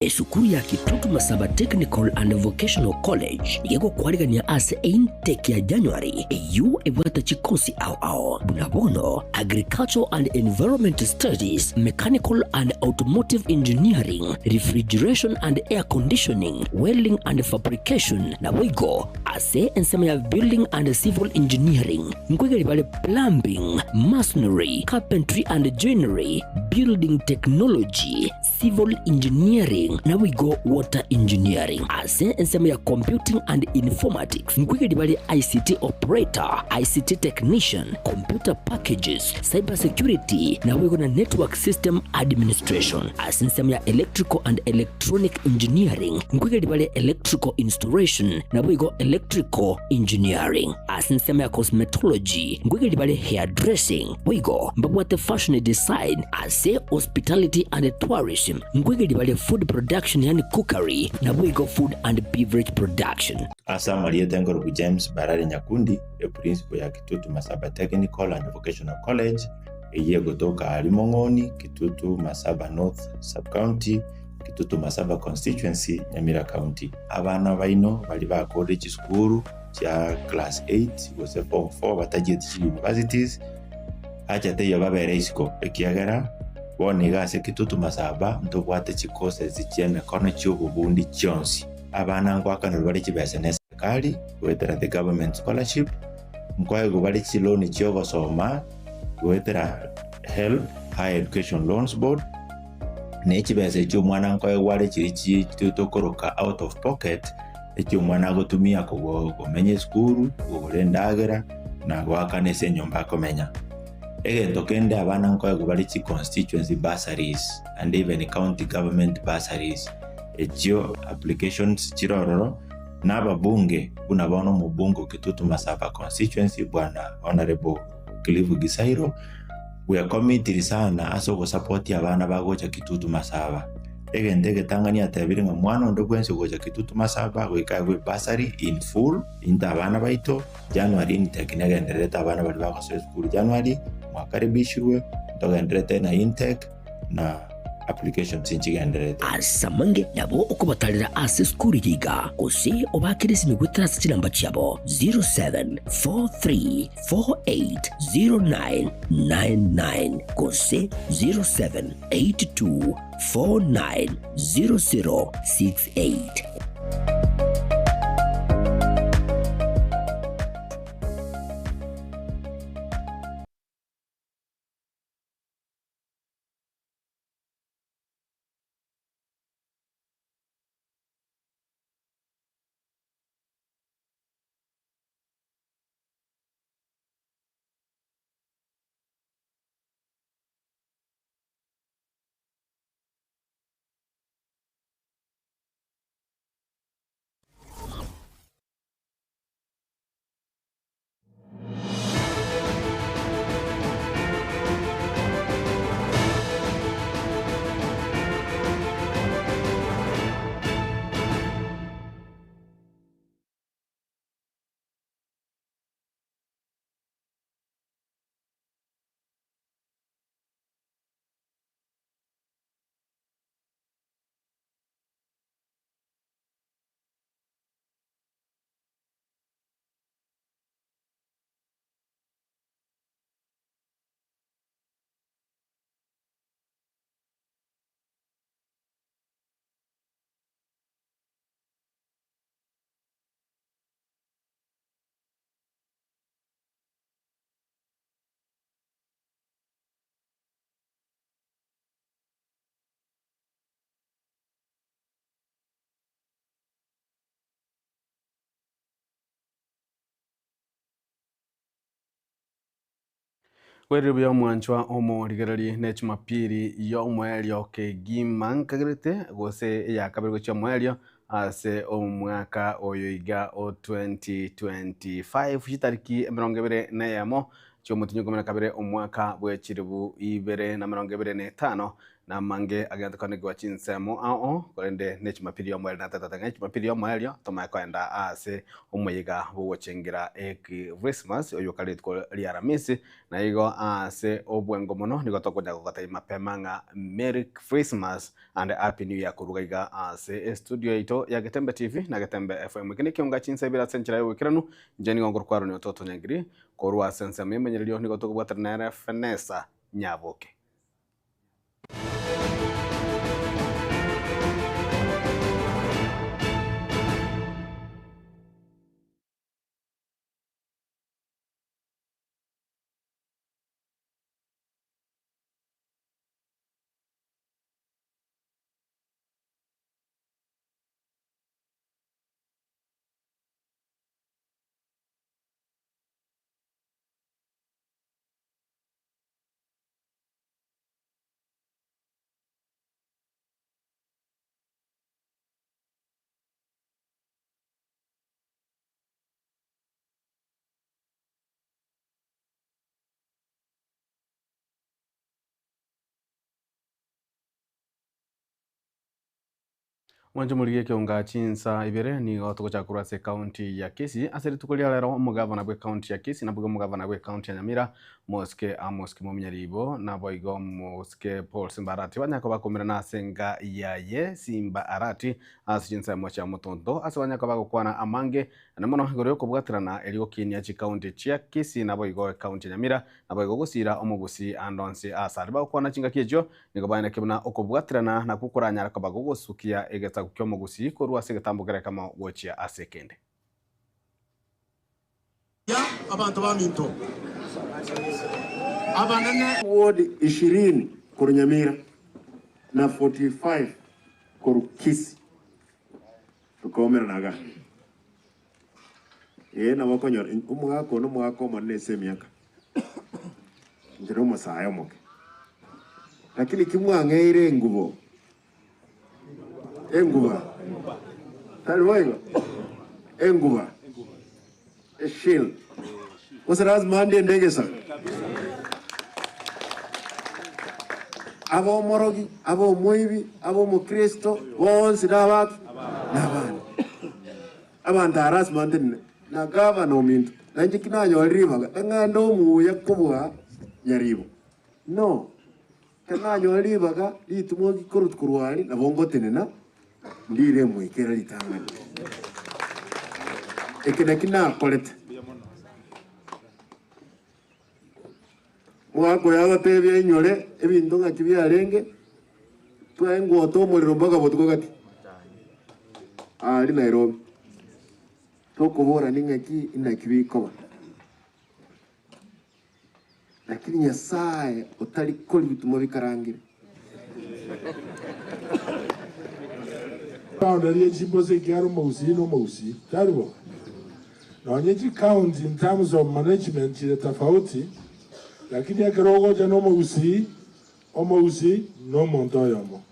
Esukuru ya Kitutu Masaba Technical and Vocational College nigo egokwarigania ase eintake ya January eyio ebwate chikosi ao ao buna bono Agricultural and Environment Studies, Mechanical and Automotive Engineering, Refrigeration and Air Conditioning, Welding and Fabrication naboigo ase ensemo ya Building and Civil Engineering nkoigeria bare Plumbing, Masonry, Carpentry and Joinery, Building Technology, Civil Engineering naboigo Water Engineering. Ase ensemo ya Computing and Informatics nkoigeria bare ICT Operator, ICT Technician, Computer Packages, Cyber Security naboigo na Network System Administration. Ase ensemo ya Electrical and Electronic Engineering nkoigeria bare Electrical Installation naboigo Electrical Engineering. Ase ensemo ya Cosmetology nkoigeria bare Hairdressing boigo mbabwate Fashion Design. Ase Hospitality and Tourism nkoigeria bare Food Production yaani Cookery naboigo Food and Beverage Production. Ase amarieta enkorokwa James Barari Nyakundi, eprincipo ya Kitutu Masaba Technical and Vocational College, eyio egotoka aaria Mong'oni, Kitutu Masaba North Sub-County, Kitutu Masaba Constituency, Nyamira County. Abana baino baria bakorire chisukuru chia class eight gose form four batachieti chi universities, Acha teiyo babere isiko, ekiagera bono iga ase Kitutu Masaba ntobwate chicourses chi'emekono chi'obobundi chionsi. Abana ngoakanerwa bare chibesa neserikali goetera the government scholarship, nkoegwa bare chiloan chi'ogosoma goetera HELB, Higher Education Loans Board, ne chibesa echio omwana nkoegwa are chiria chi tokoroka out of pocket, echio omwana agotumia komenya esukuru, kogora endagera, na goakana ase enyomba akomenya. Egento kende abana nkoegwa bare chi constituency bursaries and even county government bursaries, echio applications chire ororo, na ababunge buna bono omobunge o Kitutu Masaba constituency bwana Honourable Cliff Gisairo, bwekomitiri sana ase ogosapotia abana bagocha Kitutu Masaba. Egento egetang'ani atebire ng'a mwana onde bwensi ogocha Kitutu Masaba goika aegwe ebursary in full, intwe abana baito, January intake negendererete abana baria bagosoa esukuru January, mwakaribishirwe, ntogendererete na intake na applications nchigendererete. Ase amange nabo okobatarera ase esukuru eye iga, gose obaakere esimi goetera ase chinamba chiabo 0743480999 gose 0782490068. Bwerire buya omwanchwa omorigereria ne Jumapili y'omoerio kegima nkagerete gose eyakabere gochia omoerio ase omwaka oyo iga o 2025 chitariki emerongo ebere na eyemo chi'omotienyi o ikomi na kabere omwaka bwe chilifu ibere na emerongo ebere na etano. Namange agente konigwa chinsemo ao, korende ne Jumapili y'omoerio natetete ng'a Jumapili y'omoerio tomanye koenda ase omoyega bw'ogochengera Ekrismasi oyio kare rituko ria Aramisi, na igo ase obwango mono nigo tokonya gogotebia mapema ng'a Merry Christmas and Happy New Year korwa iga ase estudio yaito ya Getembe TV na Getembe FM. Eke nekionga chinsa ibere ase enchera y'oboikeranu, inche nigo nkorokwa Aaron Ototo Nyangiri, korwa ase ensemo y'emenyererio nigo tokobwatana nere Fenesa Nyaboke. Mwanche morigie ekeonga chinsa ibere nigo togochaka korwa ase ekaunti ya Kisii. Ase rituko ria rero omogavana bw'ekaunti ya Kisii naboigo omogavana bw'ekaunti ya Nyamira Mosike Amos Kimominya Ribo naboigo Mosike Paul Simba Arati banyare koba bakomerana ase enka yaye Simba Arati ase chinsemo chia Motonto ase banyare koba bagokwana amange naende mono igoro yokobwaterana erio gokinia chikaunti chia Kisii naboigo ekaunti ya Nyamira naboigo gosira omogusii ande onsi ase aria bagokwana chingaki echio Nigo baeneke buna okobwaterana nakwo koranyare koba gogosukia egesaku ki'omogusii korwa ase egetambo kera ekemo gochia ase ekende. Ya abanto baminto abanene. Ward ishirini korwa Nyamira na 45 korwa Kisii tokomerana iga. Ee nabo okonyora omogaka one omogaka omonene ase emiaka, inche na omosae omoke, lakini ki mwang'eire engubo, enguba, tari boigo? Enguba, eshield, gose lazima ndende egesaku? Abe omorogi, abe omoibi, abe omokristo, bonsi nabaki? Nabande. Abanto aa lasima ntenene na gavana ominto, na inche ki nanyorire ribaga, tang'ende omuya kobua nyaribo. No, ekero nanyora ribaga ritimo rikorwa korwa aria, nabo ngotenena ndire emoika ritang'ani. Eke naki nakorete. Omogaka oyo agatebia inyore ebinto ng'aki biarenge, twaengwota omorero mpaka botuko gati aaria Nairobi, tokoborani ng'aki inaki bikoba. Lakini Nyasaye otari kori bitumwa bikarangire. Boundary ye chimbosa ekiagera omogusii na omogusii, tari bo? Nonye chicounty in terms of management chire tofauti, lakini ekero ogocha na omogusii, omogusii na omonto oyomo.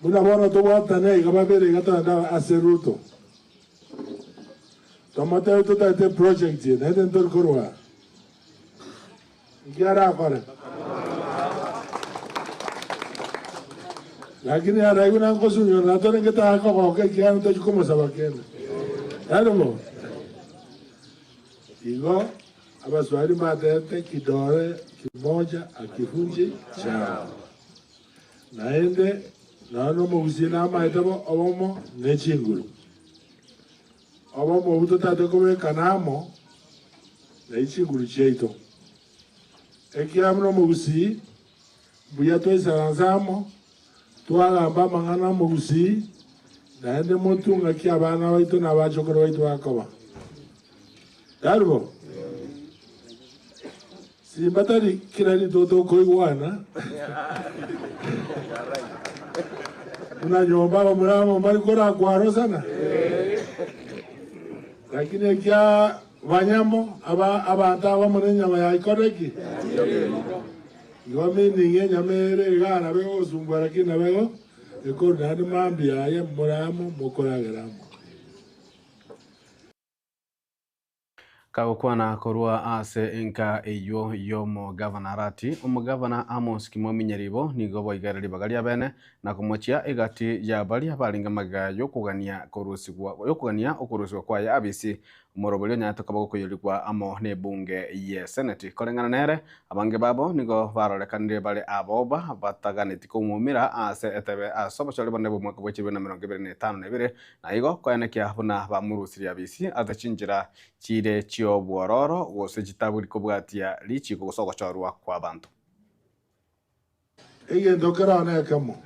Buna bono tobwatane iga babere iga togende ase Ruto, tomotebie totagete eproject eye naende ntori korwa aa. Inki arakore? Lakini araigwe na nkosunyora na tore ngetaka kogoka ekiagera ntochi komosaba kende. Tari bo? Igo Abaswahili mbatebete kidole kimoja hakivunji chawa. Naende nonya nomogusii namaete bo obomo ne chinguru. Obomo obwo totaete kobekana amo na chinguru chiaito. Ekiagera buna omogusii, mbuya twaisaranse amo, twagamba amang'ana 'omogusii, naende motwe ng'aki abana baito na abachokoro baito bakoba. Tari bo? Simba tari kera rituko tokoigwana, buna nyomba abamura amo mbari korakwarosana, lakini ekia Banyamo, aba abanto abamo nenyama ya ikoreki? Igo meaning enyama ere igaa nabo egosumbua lakini nabo ego ekoru naende mambia aye more amo mokoragera amo. Kagokwana korwa ase enka eywo y'omogavana Arati, omogavana Amos Kimwami Nyaribo nigo boigere ribaga ria bene na komochia egati ya baria barenge magega y'okogania korusigwa y'okogania okorusigwa kwaye abisi omorobori onyarete koba gokoyorigwa amo n'ebunge y'eseneti. Koreng'ana nere, abange babo nigo barorekanire bare aboba bataganeti komumira ase etebe ase obochori bonene bw'omwaka bwa 2022 na igo koenekia buna bamorusirie abisi ase chinchera chire chi'obwororo gose chitabori kobwatia richiiko gose ogochorwa kw'abanto. Egento kerao nekemo,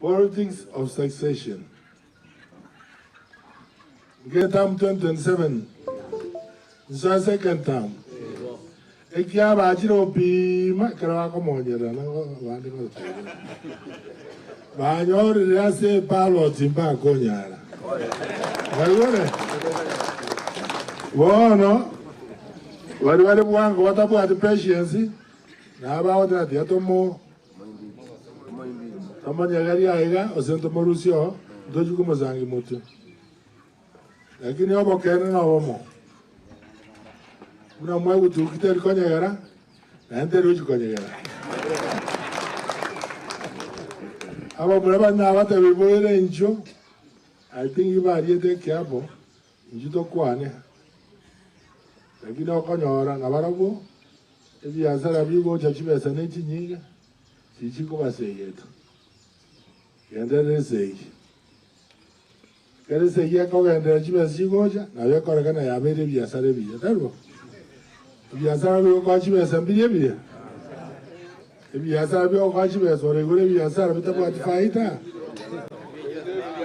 Politics of succession. Nke term 2027 nsoe second term, ekiabachire gopima ekero bakomonyerera abande gotebia banyorire ase eballot mbakonyara. Mwaigure? Bono baria bare bwango batabwati patience nabo bagoteba tiga tomo tomonyegerie aiga gose ntomorusie oo ntochie komosangia motwe. Lakini obokeene nobomo, buna mwegotuki teri konyegera, naende teri gochia konyegera. Abamura baria nabatebirie boire inchuo, I think bariete ekiapo, inchuo tokwane. Lakini okonyora nabarabwo, ebiasara bigocha chibesa ne chinyinge, chichikobasegeta. Genderera esegi. Ekero esegi ekogenderera chibesa chigocha, nabo ekorekana yabeire ebiasara ebiya, tari bo? Ebiasara bigokoa chibesa mbiria ebiya? Ebiasara bigokoa chibesa oraigure ebiasara bitabwati faida?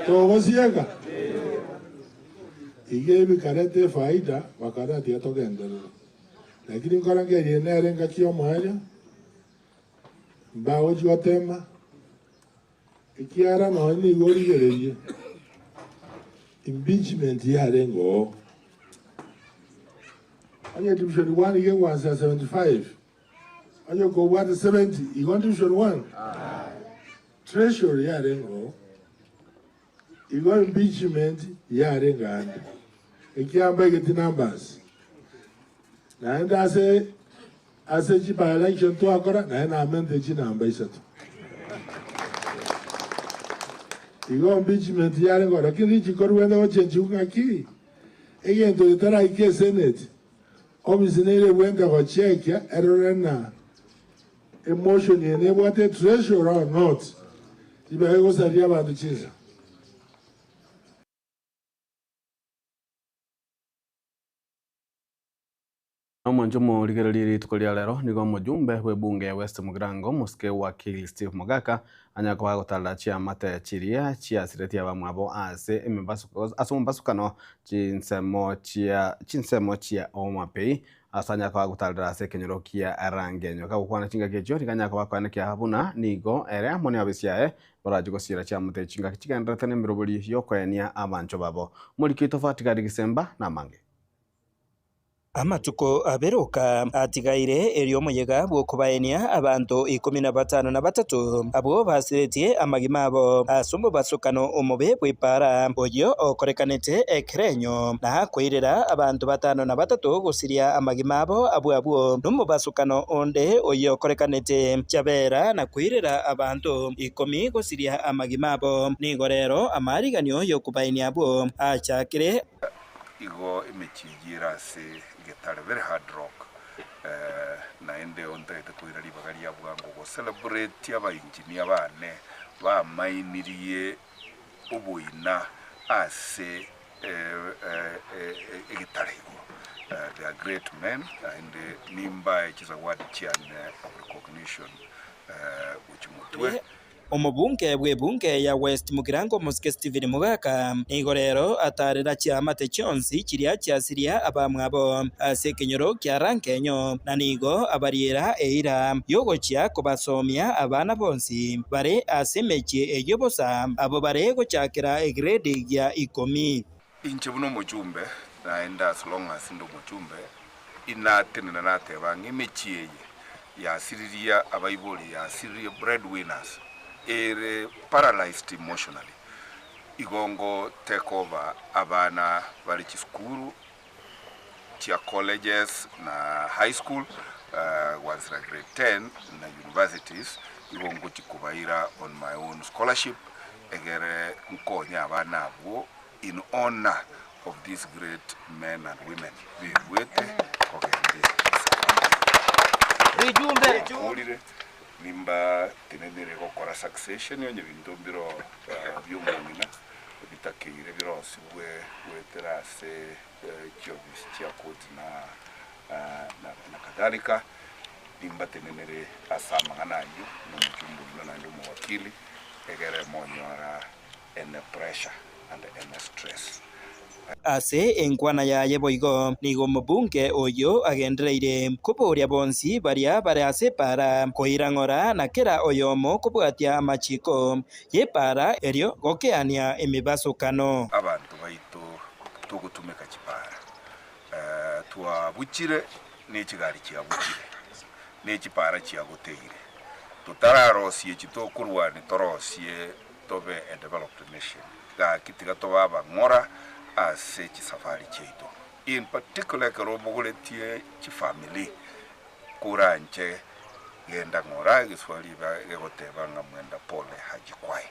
Togosieka? Iga ebikareta efaida, bakarora tiga togenderere. Lakini nkorengereria nere engaki y'omoerio, mbagochia gotema. Ekiagera nonya nigo origererie impeachment yarenge oo. Onye division one iga egwansa 75, onye kobwate 70 igo division one? Treasury yarenge oo. Igo impeachment yarenge ande. Ekiagera mbaigeti numbers. Naende ase Ase chi by election twakora naye namente chinamba isato. Igo impeachment yare ngoro lakini richiko rigwete gochenchigwa ng'aki? Egento getaraika esenate, ofisi nere ebwente gochekia erore ng'a emotion eye nebwate etreasury or not, ribage gosaria abanto chinsa. Omonche omorigererie rituko ria rero nigo omojumbe bw'ebunge ya West Mugirango omosike wakili Steve Mogaka anyare koba agotarera chiamate chiria chiasiretie abamwabo ase emebasuko ase omobasukano chinsemo chia chinsemo chia Homa Bay ase anyare koba agotarera ase ekenyoro kia Rangenyo. Kagokwana chingaki echio nigo anyare koba akoenekia buna nigo ere amo neofisi yaye barachie gosiira chiamate chingaki chigendererete nemerobori yokoenia abanchwa babo. Omoriki oito Fatigari Gisemba namange. Amatuko aberoka atigaire erio omoyega bw'okobaenia abanto ikomi na batano na batato, abwo basiretie amagima abo ase omobasokano omobe bw'epaara, oyio okorekanete ekerenyo, na koirera abanto batano na batato gosiria amagima abo abwo abwo, nomobasokano onde oyio okorekanete chabera, na koirera abanto ikomi gosiria amagima abo. Nigo rero amaariganio y'okobaenia abwo achakire. Igo emechie eyio ere ase egetare, very hard rock, naende ontagete koira ribaga ria bwango go celebrate aba engineer bane bamainirie oboina ase egetare igoro. They are great men naende nimbae chizawadi chiane of recognition gochia motwe. Omobunge bw'ebunge ya West Mugirango Omosike Stephen Mogaka nigo rero atarera chiamate chionsi chiria chiasiria abamwabo ase ekenyoro kia Rangenyo na nigo abariera eira y'ogochia kobasomia abana bonsi bare ase emechie eyio bosa abo bare gochakera egrade gia ikomi. Inche buna omochumbe, naende as long as inde omochumbe, inatenena nateba ng'a emechie eye yasiririe abaibori, yasiririe breadwinners, ere paralysed emotionally. Igo ngo take over abana bare chisukuru chia colleges na high school gwansera grade 10 na universities igo ngochi kobaira on my own scholarship egere nkonye abana abwo in honor of these great men and women beruete kogenda esafari. Nakorire nimba tenenere gokora succession onye binto mbiro biomong'ina bitakeire birosigwe goetera ase chiofisi chia koti na na kadhalika nimbatenenere ase amang'ana ayio na omochumba oino naende omowakili egere monyora any pressure and any stress. Ase enkwana yaye boigo nigo omobunge oyio agendereire koboria bonsi baria bare ase epaara koirang'ora na kera oyomo kobwatia amachiko y'epaara erio gokeania emebasokano. Abanto baito togotumeka chipaara, twabuchire ne chigari chiabuchire, ne chipaara chiagoteire. Totararosie echi tokorwania torosie tobe a developed nation. Gaki tiga tobe abang'ora ase chisafari chiaito. In particular ekero obogoretie chifamiri koranche genda ng'ora egeswari gegoteba ng'a mwenda pole hajikwai.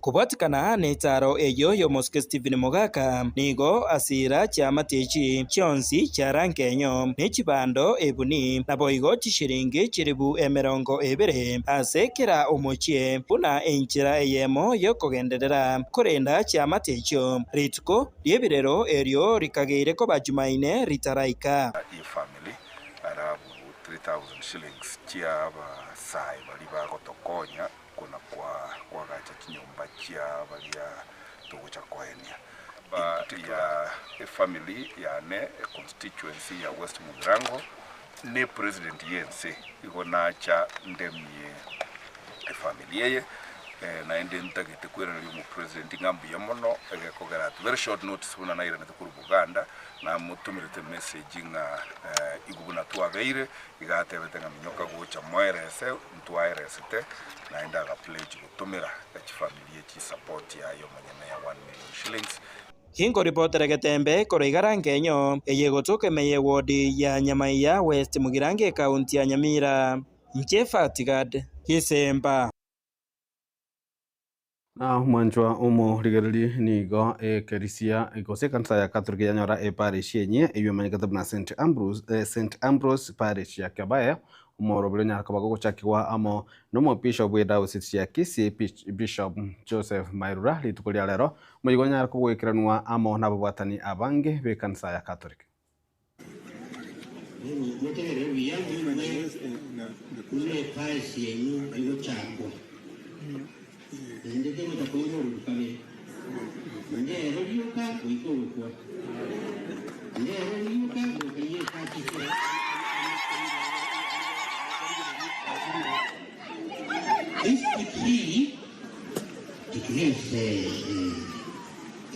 Kobwatikana netaaro eyio y'omosike Stephen Mogaka, nigo asira chiamate echi chionsi chiarankenyo, ne chibando ebuni, naboigo chishilingi chilifu emerongo ebere ase kera omochie, buna enchera eyemo y'okogenderera korenda chiamate echio. Rituko ri'ebirero erio rikageire koba Jumaine ritaraika. Efamiri arabu 3000 shillings chi'abasae baria bagotokonya kona koagacha chinyomba chia baria togocha koenia. Ba ya efamily yane econstituency ya West Mugirango ne president yense igo nacha ndemie efamily eye naende ntagete koiraneria omopresident ng'a mbuya mono egekogera at very short notice buna nairanete korwa Buganda namotomerete message ng'a igo buna twabeire iga atebete ng'a minyoka gocha moerese ntwaeresete naende aga pledge gotomera chifamiri echi support yaye omonyene ya 1 million shillings. Ginkoripotera Getembe korwa igara nkenyo eye egotoka ime y'ewodi ya Nyamaiya West Mugirango ekaunti ya Nyamira. Inche Fatigad Gisemba. Na omwanchwa omorigereria nigo ekerisia gose ekanisa ya Catholic yanyora eparish enye eyio emanyekete buna St Ambrose, St Ambrose Parish ya Kebae, omoroberi onyare koba gogochakigwa amo nomobishop bw'edayosisi ya Kisii Bishop Joseph Mairura rituko ria rero, omoyega onyare kogoikeranwa amo nababwatani abange b'ekanisa ya Catholic. This decree declares the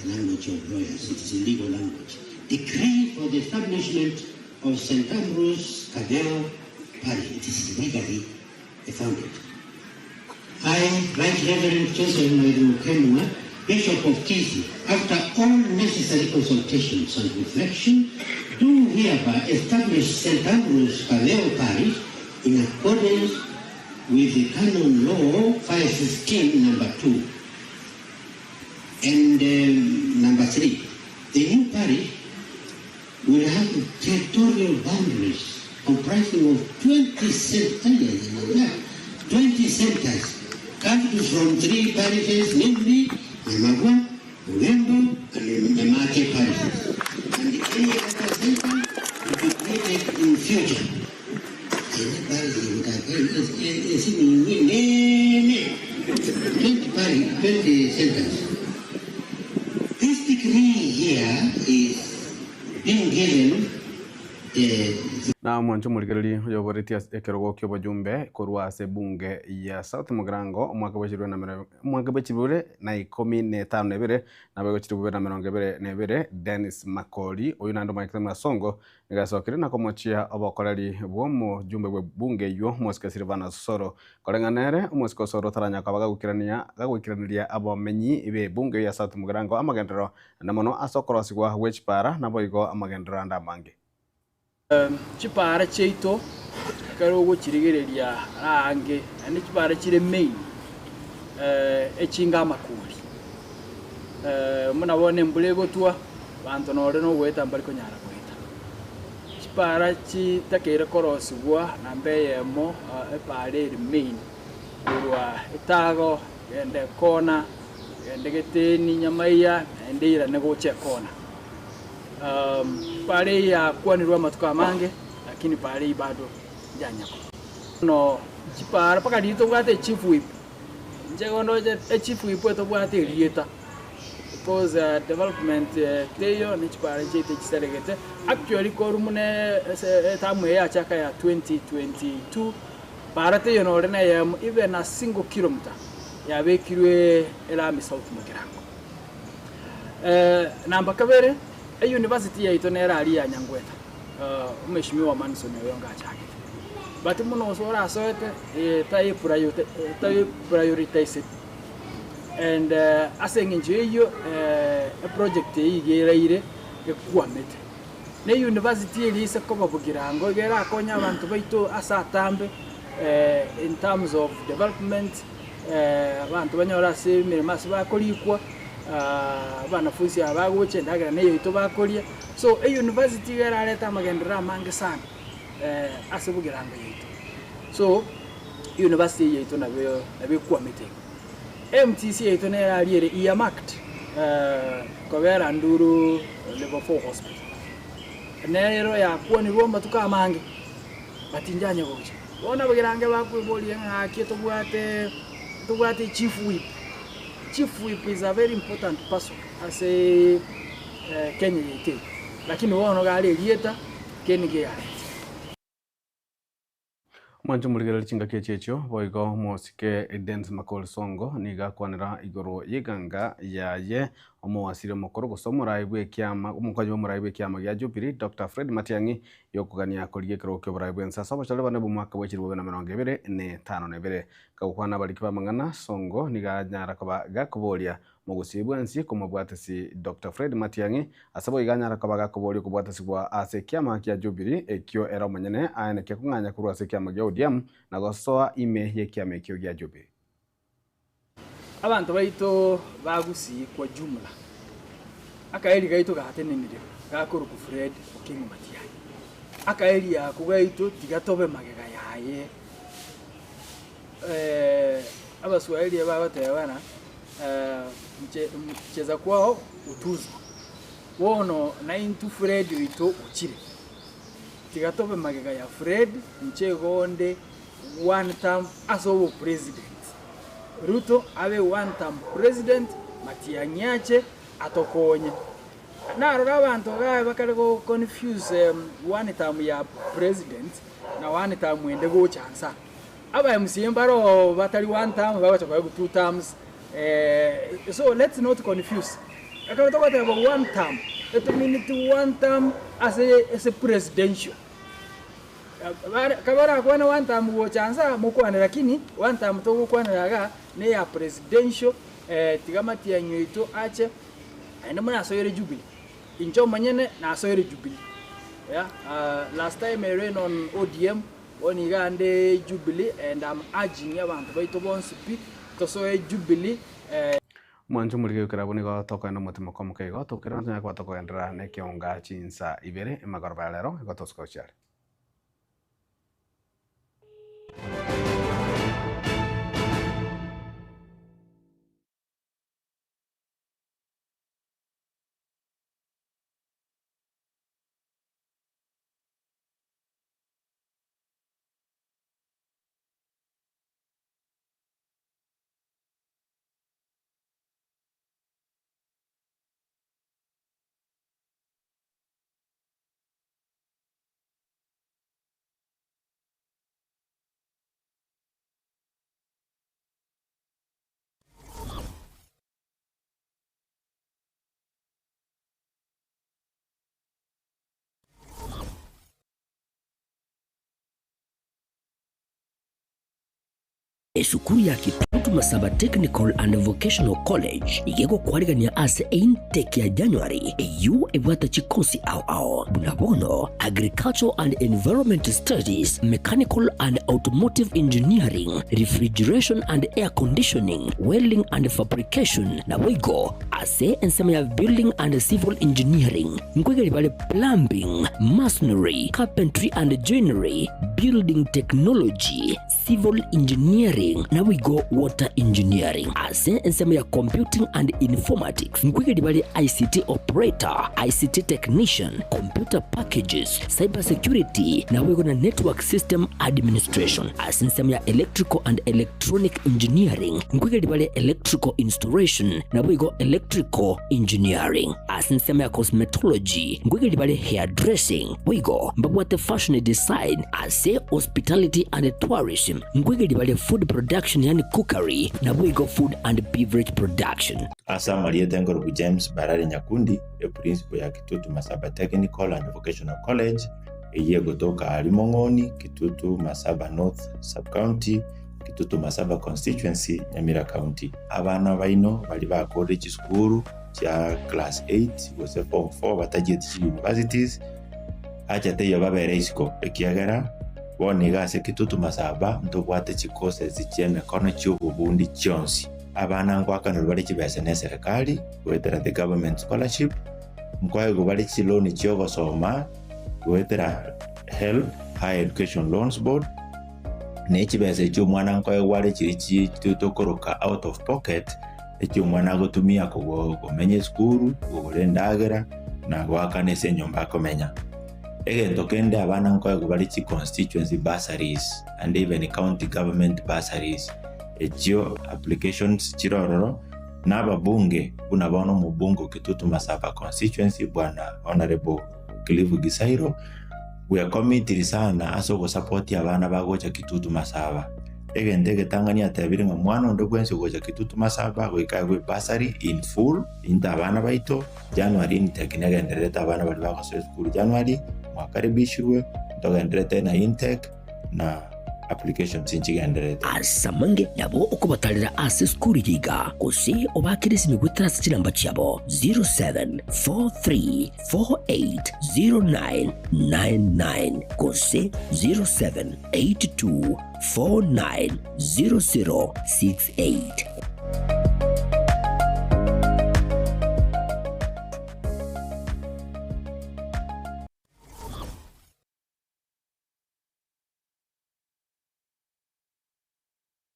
language of lawyers, it is a legal language. Decree for the establishment of St. Ambrose Kageo Parish. It is legally founded. I, Right Reverend Joseph Mairu Kenwa, Bishop of Kisii, after all necessary consultations and reflection, do hereby establish St. Ambrose Kageo Parish in accordance with the Canon Law 515, number 2. And number 3, the new parish will have territorial boundaries comprising of 20 centers, 20 centers, carved from 3 parishes, namely Nyamagwa, Ugembo, and Nyamake parishes. And any other center will be created in future. 20 centers. This decree here is being given Na Omwancho omorigereria oyoboretie ase ekerogo ki'obojumbe korwa ase ebunge ya South Mugirango omwaka bwe chiribere na mero omwaka bwe chibure na ikomi na etano na ibere naboigo chiribure na emerongo ebere na ebere Dennis Makori oyio naende omanyekete buna Songo nigo asokire na komochia obokoreri bw'omojumbe bw'ebunge eyio omosike Silvanus Osoro. Koreng'ana nere omosike Osoro taranya koba gagoikerania gagoikeraneria abamenyi b'ebunge eyio ya South Mugirango amagenderero naende mono ase okorosigwa gwe chipara naboigo amagenderero ande amange. Chipaara chiaito ekero ogochirigereria ara aange, naende chipaara chire main, echinga amakori. Buna bono embura egotwa, abanto nore na ogoeta mbari konyara goeta. Chipaara chitakeire korosigwa namba eyemo, epaara ere main, korwa etago, kogenda ekona, kogenda egeteni nyamaiya, naende eirane gocha ekona. Pare eye yakwanirwe amatuko amange, lakini pare eye bado yanyakwa. Bono chipara mpaka riria tobwate echief whip, inche igo ndoche echief whip etobwate erieta because development teiyo ne chipara chiaito chisaregete. Actually korwa buna ase etamu eye yachaka ya 2022, para teiyo nore na eyemo even a single kilometer yabekirwe elami South Mugirango. Namba kabere, eyunivasiti yaito nere aria ya Nyangweta, omheshimiwa Manson oyo ngachagete. But buna ase orasoete tai prioritized and ase eng'encho eyio eproject eyio iga eraire ekwamete. Na eyunivasiti eria ase koba bogirango iga erakonye abanto baito ase atambe in terms of development. Abanto banyore ase emeremo ase bakorikwa, abanafunsi aba bagocha endagera na eyaito bakoria. So eyunivasiti iga erarete amagenderero amange sana ase bogirango yaito. So eyunivasiti eye yaito nabo nabo ekwamete igo. MTC yaito nere aria ere earmarked kobera Nduru level 4 hospital. Nero yakwanirwe amatuko amange but inchanya gocha. Bono abagirange bakweboria ng'a gaki tobwate tobwate chief whip. Chief whip is a very important person ase Kenya yaito eye, lakini bono iga are erieta kende nkeareti. Mwanche morigererie chingaki echi echio, boigo mosike Dennis Makori Songo nigo akwanera igoro y'eganga yaye omowasiri omokoro gose omorai bw'ekiama omokonyi bw'omorai bw'ekiama gia Jubilee Doctor Fred Matiang'i y'okogania korigia ekerogo ki'oborai bw'ense ase obochore bane bw'omwaka bwe chilifu bibere na emerongo ebere na etano na ebere. Gagokwana abariki b'amang'ana, Songo nigo anyara koba gakoboria mogusii bwensi komobwatisi Doctor Fred Matiang'i ase boigo anyara koba gakoboria okobwatisigwa ase ekiama kia Jubilee ekio ere omonyene aenekia kong'anya korwa ase ekiama gia ODM na gosoa ime y'ekiama ekio gia Jubilee. Abanto baito bagusii kwa jumla, akaeri gaito gatenenire gakorokwa Fred Okengo Matiang'i. Akaeri ako gaito tiga tobe magega yaye. Abaswahili bagoteba ng'a mcheza kwao hutuzwa. Bono naintwe Fred oito ochire, tiga tobe magega ya Fred inche igo onde one term ase obopresident. Ruto abe one term president Matiang'i ache atokonye. Narora abanto iga bakare go confuse one term ya president na one term ende gocha nsa. Aba MCA mbaro batari one term bagocha koegwa two terms so let's not confuse. Ekero togoteba one term etomineti one term ase ase presidential. Kabarakwane one term gocha nsa mokwane lakini one term togokwanera igaa neya presidential tiga Matiang'i oito ache naende morasoere Jubilee. Inche omonyene nasoire Jubilee yeah last time I ran on ODM bono iga ande Jubilee and am urging abanto baito bonsi pi tosoe Jubilee. Mwanche omorige goikera abwo nigo tokoenda omotima komoka igo tokere tonyare koba tokogenderera nekeonga chinsa ibere emagoroba ya rero igo tosuka gochia are. Esukuru ya Kitutu Masaba Technical and Vocational College iga egokwarigania ase eintake ya January eyio ebwate chikosi ao ao buna bono Agricultural and Environment Studies, Mechanical and Automotive Engineering, Refrigeration and Air Conditioning, Welding and Fabrication naboigo ase ensemo ya Building and Civil Engineering nkoigeria bare Plumbing, Masonry, Carpentry and Joinery, Building Technology, Civil Engineering naboigo Water Engineering. Ase ensemo ya Computing and Informatics nkoigeria bare ICT Operator, ICT Technician, Computer Packages, Cyber Security naboigo na Network System Administration. Ase ensemo ya Electrical and Electronic Engineering nkoigeria bare Electrical Installation naboigo Electrical Engineering. Ase ensemo ya Cosmetology nkoigeria bare Hairdressing boigo mbabwate Fashion Design. Ase Hospitality and Tourism nkoigeria bare Food Production yaani Cookery naboigo Food and Beverage Production. Ase amarieta enkorokwa James Barari Nyakundi, eprincipo ya Kitutu Masaba Technical and Vocational College, eyio egotoka aaria Mong'oni, Kitutu Masaba North Sub-County, Kitutu Masaba Constituency, Nyamira County. Abana baino baria bakorire chisukuru chia class 8 gose form 4 batachieti chi universities, acha teiyo babere isiko, ekiagera bono iga ase Kitutu Masaba ntobwate chicourses chi'emekono chi'obobundi chionsi. Abana ngoakanerwa bare chibesa neserekari goetera the government scholarship, nkoegwa bare chiloan chi'ogosoma goetera HELB, Higher Education Loans Board, ne chibesa echio omwana nkoegwa are chiria chi tokoroka out of pocket, echio omwana agotumia komenya esukuru, kogora endagera, na goakana ase enyomba akomenya. Egento kende abana nkoegwa bare chi constituency bursaries and even county government bursaries, echio applications chire ororo, na ababunge buna bono omobunge o Kitutu Masaba constituency bwana Honourable Cliff Gisairo, bwekomitiri sana ase ogosapotia abana bagocha Kitutu Masaba. Egento egetang'ani atebire ng'a mwana onde bwensi ogocha Kitutu Masaba goika aegwe ebursary in full, into abana baito, January intake negendererete abana baria bagosoa esukuru January, mwakaribishirwe, ntogendererete na intake na applications nchigendererete. Ase amange nabo okobatarera ase esukuru eye iga, gose obaakere esimi goetera ase chinamba chiabo 0743480999 gose 0782 490068.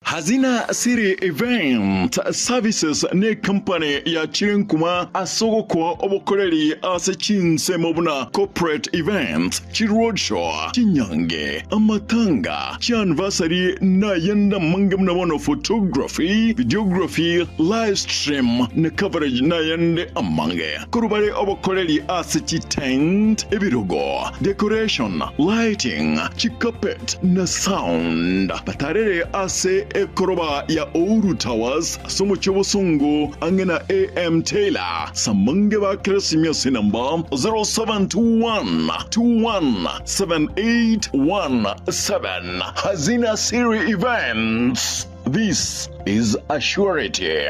Hazina City Event Services necompany yachire nkuma ase ogokoa obokoreri ase chinsemo buna corporate events, chiroadshow, chinyange, amatanga, chianniversary na ayande amange buna bono photography, videography, live stream na coverage na ayande amange. Korwa bare obokoreri ase chitent, ebirogo, decoration, lighting, chicarpet na sound. Batarere ase ekoroba ya Ouru Towers ase omochie obosongo ang'e na AM Taylor. Samange ba Keresimia ase enamba 0721217817. Hazina Siri Events. This is a surety.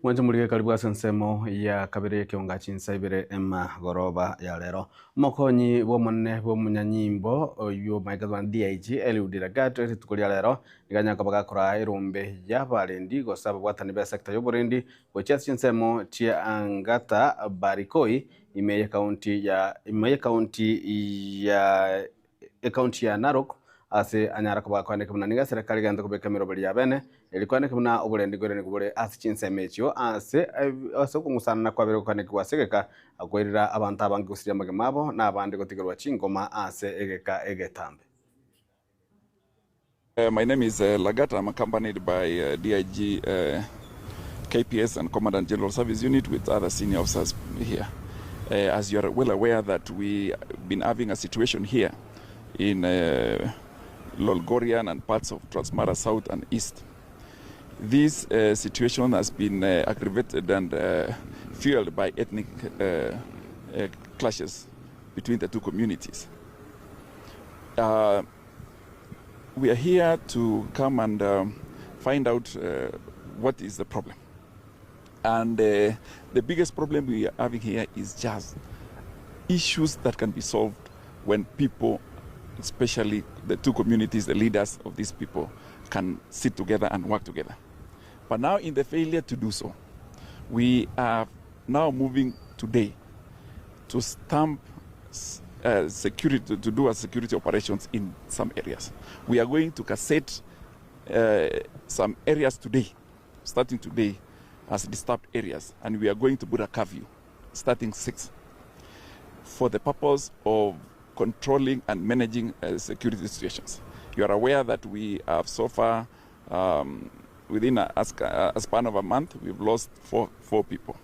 Mwanche morige karibu ase ensemo ya kabere y'ekeonga chinsa ibere emagoroba ya rero. Omokonyi bw'omonene bw'omonyanyimbo oyio Michael Van DIG Eliud Lagat rituko ria rero nigo anyare koba gakora erombe y'abarendi gose ababwatani b'esector y'oborendi gochia ase chinsemo chia Angata Barikoi ime y'ekaunti ya ime y'ekaunti ya Ekaunti ya Narok ase anyare koba akoaneka buna nigo eserekari egento kobeka emeroberi ya bene, erio koaneka buna oborendi koiranigwa bore ase chinsemo echio ase ase okong'usanana kwabere gokanekigwa ase egeka koirera abanto abange gosiria amagima abo na abande gotigerwa chingoma ase egeka egetambe. My name is Lagat. I'm accompanied by DIG KPS and Commandant General Service Unit with other senior officers here. As you are well aware that we been having a situation here in Lolgorian and parts of Transmara South and East. This situation has been aggravated and fueled by ethnic clashes between the two communities. We are here to come and find out what is the problem. And the biggest problem we are having here is just issues that can be solved when people, especially the two communities, the leaders of these people, can sit together and work together. But now in the failure to do so, we are now moving today to stamp security, to do a security operations in some areas. We are going to cassette some areas today, starting today, as disturbed areas, and we are going to put a curfew starting 6 for the purpose of controlling and managing security situations. You are aware that we have so far, within a span of a month, we've lost four people.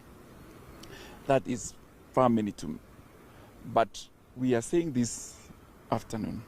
That is far many too. But we are saying this afternoon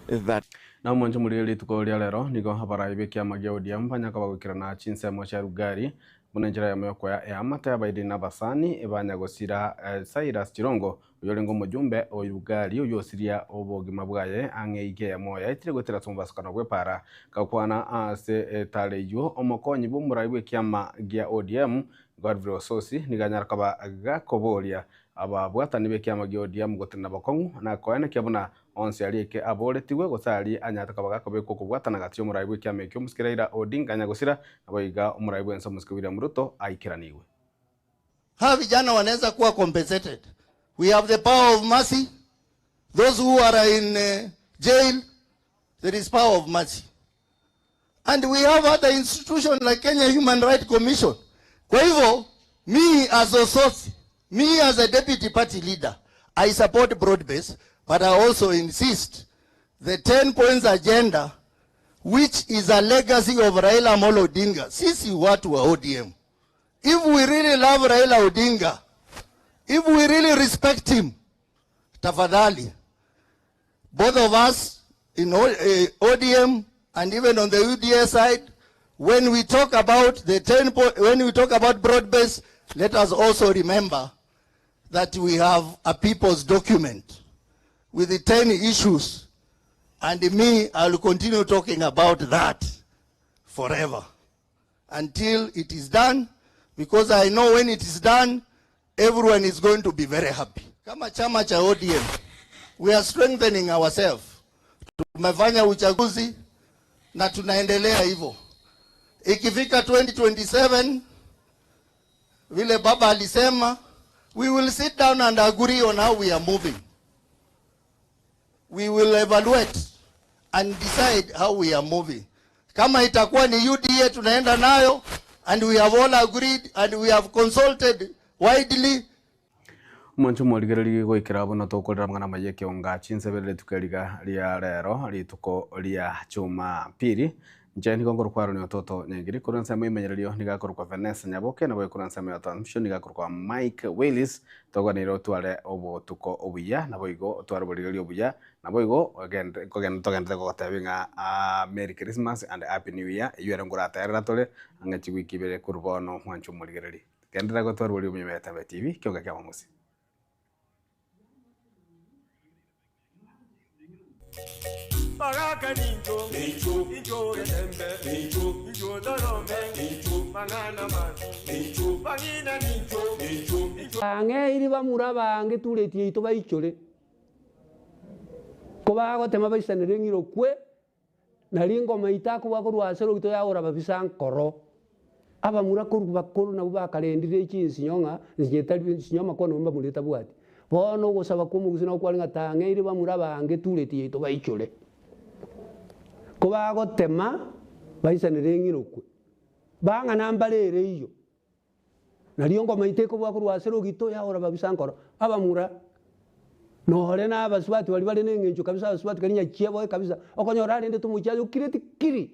that Na omonche morire rituko ria rero nigo abarai b'ekiama gia ODM banyaka bagoikerana chinsemo chia Lugari buna enchera yamo yokoya eamate abairi na abasani ebanyagosira Cyrus Jirongo oyo orenge omojumbe o Lugari oyo osiria obogima bwaye ang'e ike eyemo yaetire goetera ase omobasokano bw'epara gakwana ase etare eywo omokonyi bwa omorai bw'ekiama gia ODM Godfrey Osotsi nigo anyara koba gakoboria ababwatani b'ekiama gia ODM gotenena bokong'u na koenekia buna onsi arieke aboretigwe gose ari anyarete koba gakobekwa okobwatana gati ya omorai bw'ekiama ekio omosike Raila Odinga anyagosira naboiga omorai bwense omosike William Ruto aikeraniwe. Hawa vijana wanaweza kuwa compensated. We have the power of mercy. Those who are in jail, there is power of mercy. And we have other institutions like Kenya Human Rights Commission. Kwa hivyo, me as Osotsi, me as a deputy party leader, I support broad base, but I also insist the 10 points agenda, which is a legacy of Raila Amolo Odinga. Sisi watu wa ODM. If we really love Raila Odinga, if we really respect him, tafadhali, both of us in ODM and even on the UDA side, when we talk about the 10 po when we talk about broad base, let us also remember that we have a people's document with the 10 issues. And me, I will continue talking about that forever until it is done, because I know when it is done, everyone is going to be very happy. Kama chama cha ODM, we are strengthening ourselves. Tumefanya uchaguzi na tunaendelea hivyo. Ikifika 2027, vile baba alisema, we will sit down and agree on how we are moving. We will evaluate and decide how we are moving. Kama itakuwa ni UDA tunaenda nayo, and we have all agreed and we have consulted widely. Omonche omorigereri goikera bono tokorera mang'ana amaya ekionga chinseberere rituko eriga ria rero rituko ria Jumapili nche nigo ngorokwarwo ni ototo nyengiri korwa ensemo imenyererio niga akorokwa Vanessa Nyaboke nabo korwa ensemo ya transmission niga akorokwa Mike Willis toganire otware obotuko obuya nabo igo otware oborigereria obuya nabo igo togendete gogotebia ng'a Merry Christmas and Happy New Year eywo ere ngoraterera tore ang'e chiwiki ibere korwa bono mwanche omorigereri genderera gotwara oboria obuya Metambe TV kionga kia mamusi. Bagaka nincho, nincho, nincho getembe, nincho, nincho dorome, nincho, mang'ana masi, nincho, bang'ina nincho, nincho, nincho. Ang'e iri bamura bange turetie ito baichore. Ko bagotema baisanere ng'iro kwe, nari ngoma itakuba korwa ase rogito yagora babisa nkoro. Abamura korwa bakoro nabo bakarendire chinsinyo ng'a, nsinyetari nsinyo makono mbamureta bwati. Bono ogosaba kwa omogusii nabo kware ng'a tang'e iri bamura bange turetie ito baichore. Ko bagotema, baisanere ng'iro kwe. Bang'ana mbarere iyo. Nario ngoma ite kobua korwa ase rogito yagora babisa nkoro. Abamura, Nore na abasubati baria bare na eng'encho kabisa, abasubati karia nyachieboe kabisa, okonyora arendete omochie aye okireti kiri.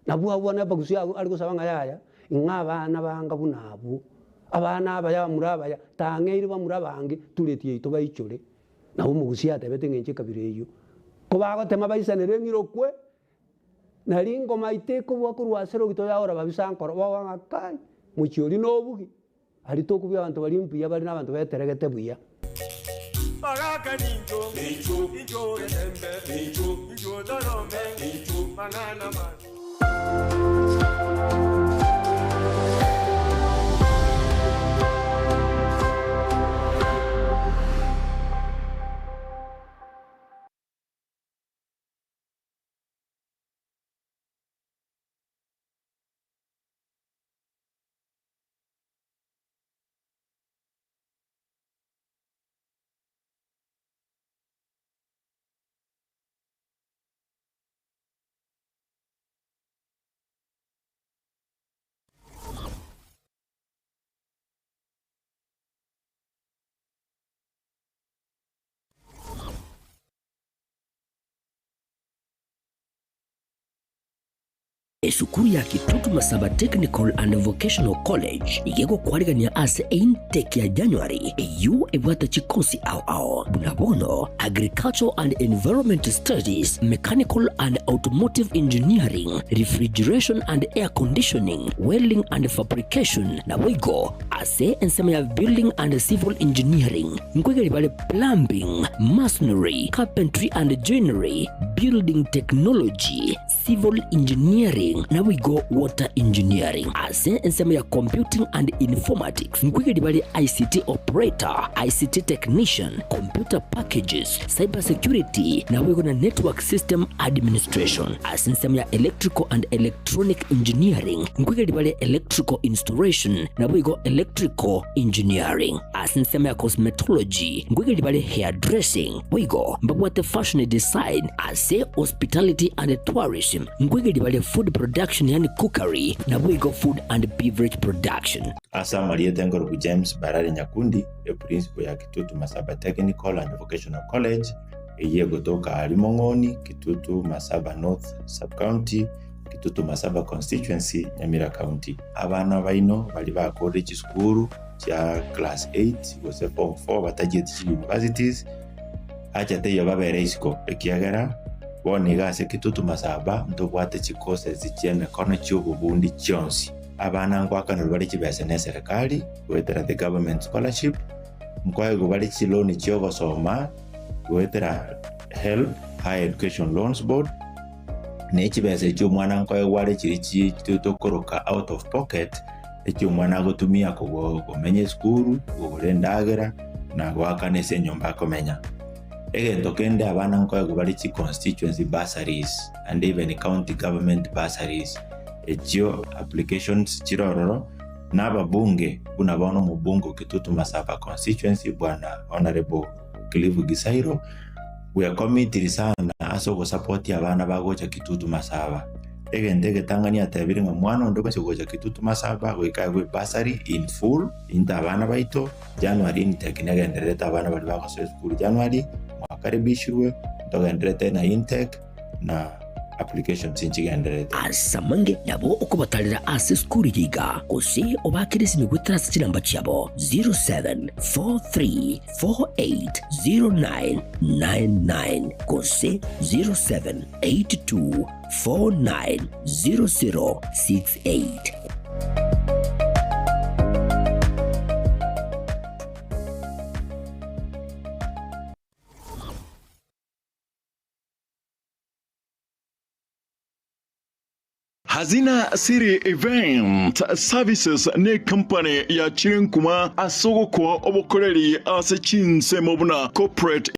Nabwo abwo bono abagusia abwo are gosaba ng'a yaya, ing'a abana banga buna abwo, abana abaya bamura abaya, tang'eire bamura abange, tureti yaito baichore. Nabo omogusia atebete eng'encho ekabira eyio. Ko bagotema baisanere eng'ira okwe, nari ingoma ite ekobua korwa ase rogito yaora babisa nkoro, bagoka ng'a kai, mochie oria nobugi. Aria tokobua abanto baria mbuya bare nabanto beteregete buya. Bagaka nincho, nincho, nincho getembe, nincho, nincho torome, nincho mang'ana ma. Esukuru ya Kitutu Masaba Technical and Vocational College iga egokwarigania ase eintake ya January eyio ebwate chikosi ao ao buna bono Agricultural and Environment Studies, Mechanical and Automotive Engineering, Refrigeration and Air Conditioning, Welding and Fabrication naboigo ase ensemo ya Building and Civil Engineering nkoigeri bare Plumbing, Masonry, Carpentry and Joinery, Building Technology, Civil Engineering naboigo Water Engineering. Ase ensemo ya Computing and Informatics nkoigeria bare ICT Operator, ICT Technician, Computer Packages, Cyber Security naboigo na Network System Administration. Ase ensemo ya Electrical and Electronic Engineering nkoigeria bare Electrical Installation naboigo Electrical Engineering. Ase ensemo ya Cosmetology nkoigeria bare Hairdressing boigo mbabwate Fashion Design. Ase Hospitality and Tourism nkoigeria bare Food Production yaani Cookery naboigo Food and Beverage Production. Ase amarieta enkoruku James Barari Nyakundi, eprincipo ya Kitutu Masaba Technical and Vocational College, eyio egotoka aaria Mong'oni, Kitutu Masaba North Sub-County, Kitutu Masaba Constituency, Nyamira County. Abana baino baria bakorire chisukuru chia class 8 gose form 4 batachieti chi universities, Acha teiyo babere isiko, ekiagera bono iga ase Kitutu Masaba ntobwate chicourses chi'emekono chi'obobundi chionsi. Abana ngoakanerwa bare chibesa neserikali goetera the government scholarship, nkoegwa bare chiloan chi'ogosoma goetera HELB, Higher Education Loans Board, ne chibesa echio omwana nkoegwa are chiria chi tokoroka out of pocket, echio omwana agotumia komenya esukuru, kogora endagera, na goakana ase enyomba akomenya. Egento kende abana nkoegwa bare chi constituency bursaries and even county government bursaries, echio applications chire ororo, na ababunge buna bono omobunge o Kitutu Masaba constituency bwana Honourable Cliff Gisairo, bwekomitiri sana ase ogosupport abana bagocha Kitutu Masaba. Egento egetang'ani atebire ng'a mwana onde bwensi ogocha Kitutu Masaba goika aegwe ebursary in full, into abana baito, January intake negendererete abana baria bagosoa esukuru January, mwakaribishirwe, ntogendererete na intake na applications nchigendererete. Ase amange nabo okobatarera ase esukuru eye iga, gose obaakere esimi goetera ase chinamba chiabo 0743480999 gose 0782 490068. Hazina City Event Services necompany yachire nkuma ase ogokoa obokoreri ase chinsemo buna corporate.